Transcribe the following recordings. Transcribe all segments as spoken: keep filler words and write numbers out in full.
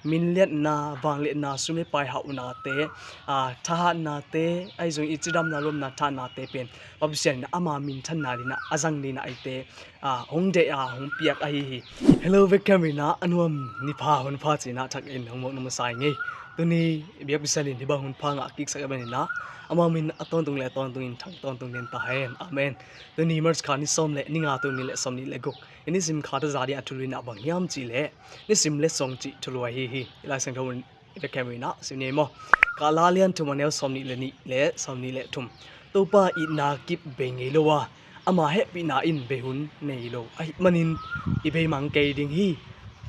minliatna, vangliatna, sum le pai hauhnate, a, thahatnate, ahi zong i cidamna, lawmna, thahatnate pen Pa Pasian in ama minthanna dingin a zang dingin eite, a, hong deih a, hong piak ahi hi. Hello, vekkhiam in a nuam ni pha, hun pha ci-in a thak in hong muak nuam sa ing ei. Tuni biakpi sialin hih bang hun pha ngah kiksak ahih manin a, ama min a tawntung le a tawntung in thang tawntung den ta hen. Amen. Tuni March kha ni sawm le ni nga, tul nih le sawmnih le guk. I nisim kha thaza ding a thulu in a bang hiam cih leh nisim letsong cih thulu ahi hi. I Lai Siangtho in vekkhiam in a sim ni ei maw. Kah La lian thum, a neu sawmnih le nih le sawmnih le thum. Topa itna kip bei ngei lo a, ama hehpihna in bei hun nei lo ahih manin i beimang kei ding hi.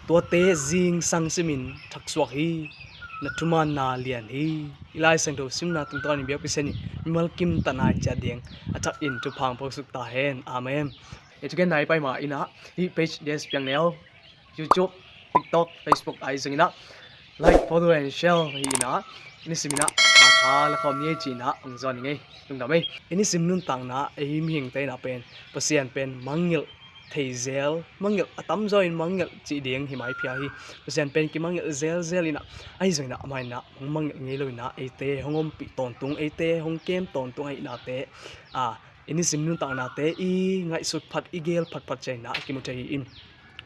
Tuate zingsang simin thaksuak hi. Na thumaanna lian hi. I Lai Siangtho simna tungtawnin biakpi sialin mimal kim ta nai ciat ding a thak in thupha hong piaksuk ta hen. Amen. I thugen nai pai ma in a, hih page D S Piang Neu, YouTube, TikTok, Facebook ahi zongin a like, follow and share hi in a, i nisim in a tha tha la khawm ni ei ci-in a hong zawn ing ei. Lungdam ei. I nisim nuntakna ei mihingte in a pen Pasian pen mangngilh thei zel, mangngilh a tamzaw in mangngilh cih ding hi maiphia hi. Pasian pen kimangngilh zelzel in a, ahi zongin a amah in a hong mangngilh ngei lo in a eite hong ompih tawntung, eite hong kem tawntung ahihnate, a, i nisim nuntaknate i ngaihsut phat, i geel phatphat ciangin a kimu thei hi. In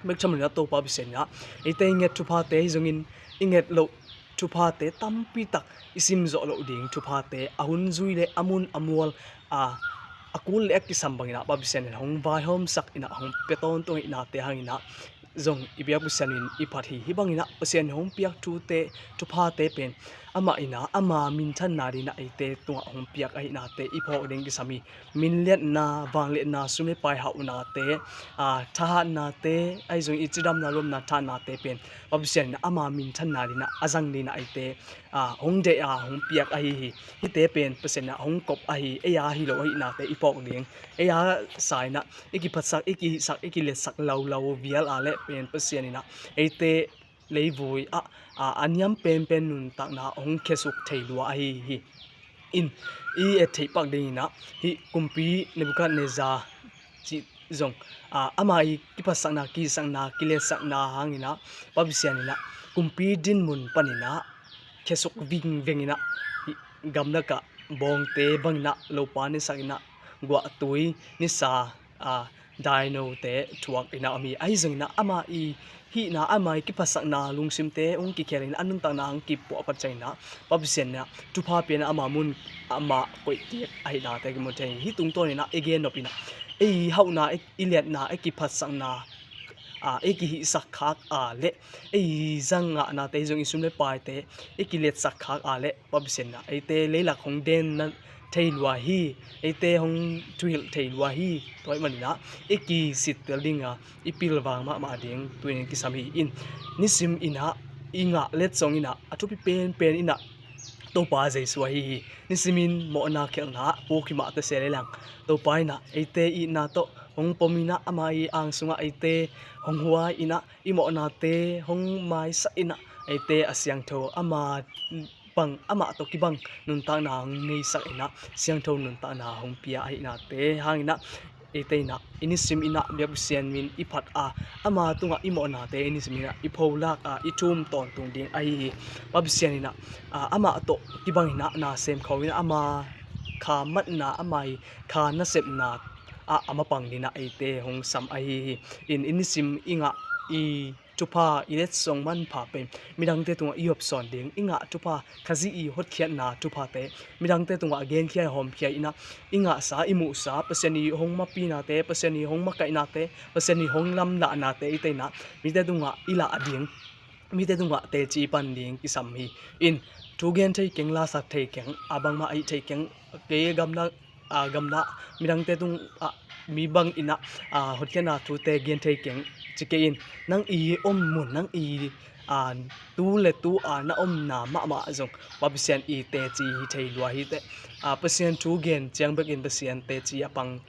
bek tham lo in a Topa Pasian in a eite i nget thuphate hi zongin i nget loh thuphate tampi tak, i sim zawh loh ding thuphate a hun zui le a mun a mual, a, a kul le a kisam bangin a Pa Pasian in hong vaihawmsak in a hong pia tawntung ahihnate hangin a zong i biakpi sialin i phat hi. Hih bangin a Pasian in hong piak thute, thuphate pen amah in a ama minthanna dingin a eite tungah hong piak ahihnate i phawk ding kisam hi. Minliatna, vangliatna, sum le pai hauhnate, a, thahatnate, ahi zong i cidamna, lawmna, thahatnate pen Pa Pasian in a ama minthanna dingin a zang dingin a eite, a, hong deih a, hong piak ahi hi. Hihte pen Pasian in a hong kop ahi, ei a hi lo ahihnate i phawk ding, ei a sa in a i kiphatsak, i kihihsak, i kiletsak laulau vial a leh pen Pasian in a eite leivui ah, a, a niam penpen nuntakna hong khiasuk thei lua ahi hi. In i et theih pak dingin a, hih kumpi Nebuchadnezzar cih zong, a, ama i kiphatsakna, kihihsakna, kiletsakna hangin a Pa Pasian in a kumpi dinmun panin a khiasuk vingveng in a, hih gamlak ah bawngte bangin a lopa nisak in a, guahtui nisa, a, dainote thuak in a om hi. Ahi zongin a ama i hihna, ama i kiphatsakna lungsimte hong kikhel in a, a nuntakna hong kipuah phat ciangin a Pa Pasian in a thupha pia in a ama mun amah koih kik ahihnate kimu thei hi. Hih tungtawnin a i gen nop in a ei hauhna, i liatna, i kiphatsakna, a, i kihihsak khak a leh ei zang ngahnate hi zong, i sum le paite i kiletsak khak a leh Pa Pasian in a eite leilak hong den na thei lua hi, eite hong thuhilh thei lua hi. Tua ahih manin a i kisittel ding a i pilvang mahmah ding tu-in kisam hi. In nisim in a i ngah letsong in a a thupi penpen in a Topa Jesu ahi hi. Nisimin mawhna khelhna ah puk hi mah ta se leh lang, Topa in a eite itna tawh hong pom in a, ama i ang sungah eite hong huai in a, i mawhnate hong maisak in a, eite a siangtho, ama bang, amah tawh kibang nuntakna hong neisak in a, siangtho nuntakna hong pia ahihnate hangin a, eite in a i nisim in a biakpi sial in i phat a, ama tungah i mawhnate i nisim in a i pholak a, i thum tawntung ding ahi hi. Pa Pasian in a, a, amah tawh kibang in a na sem kho in a, ama kha matna, ama i kha nasepna ah a mapang dingin a eite hong sam ahi hi. In i nisim i ngah i thupha, i letsong manpha pen midangte tungah i hopsawn ding, i ngah thupha, Khazih i hotkhiatna thuphate midangte tungah genkhia, hawmkhia in a, i ngahsa, i muhsa, Pasian i hong mapinate, Pasian i hong makaihnate, Pasian i hong lamlahnate eite in a mite tungah i lah ding, mite tungah teci pan ding kisam hi. In thu gen thei keng, lasak thei keng, a bangmah ahi thei keng, kei gamla, a, gamla midangte tungah mi bang in a, a, hotkhiatna thute gen thei keng ci kei in, nang i om mun, nang i, a, tu le tu a na omna mahmah zong Pa Pasian i teci hi thei lua hi teh. A, Pasian thu gen ciang bekin Pasian teci a pang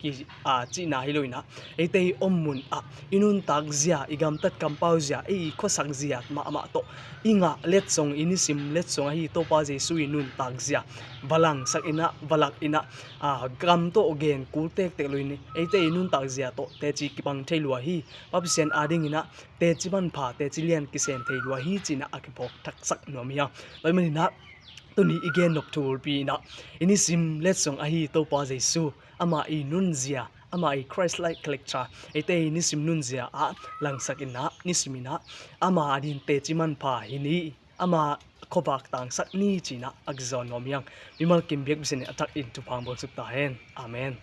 ki, a, cihna hi lo in ah, eite i om mun ah i nuntak zia, i gamtat kampau zia, ei i khuasak zia mahmah tawh i ngah letsong, i nisim letsong ahi Topa Jesu i nuntak zia va langsak in ah, va lak in ah, a, gam tawh gen kul tektek lo in, eite i nuntak zia tawh teci kibang thei lua hi. Pa Pasian ading in ah teci manpha, teci lian kisem thei lua hi ci-in ah a kiphawk thaksak nuam hi hang. Tua ahih manin ah tuni i gen nop thu bulpi in ah, i nisim letsong ahi Topa Jesu, amah i nunzia, amah i Christ-like character, eite i nisim nunzia ah langsak in ah, nisim in ah ama ading teci manpha hi ni, ama khuavak tangsak ni ci-in ah a kizawn nuam hi hang. Mimal kim biak Pasian in a thak in thupha hong bawl suk ta hen. Amen.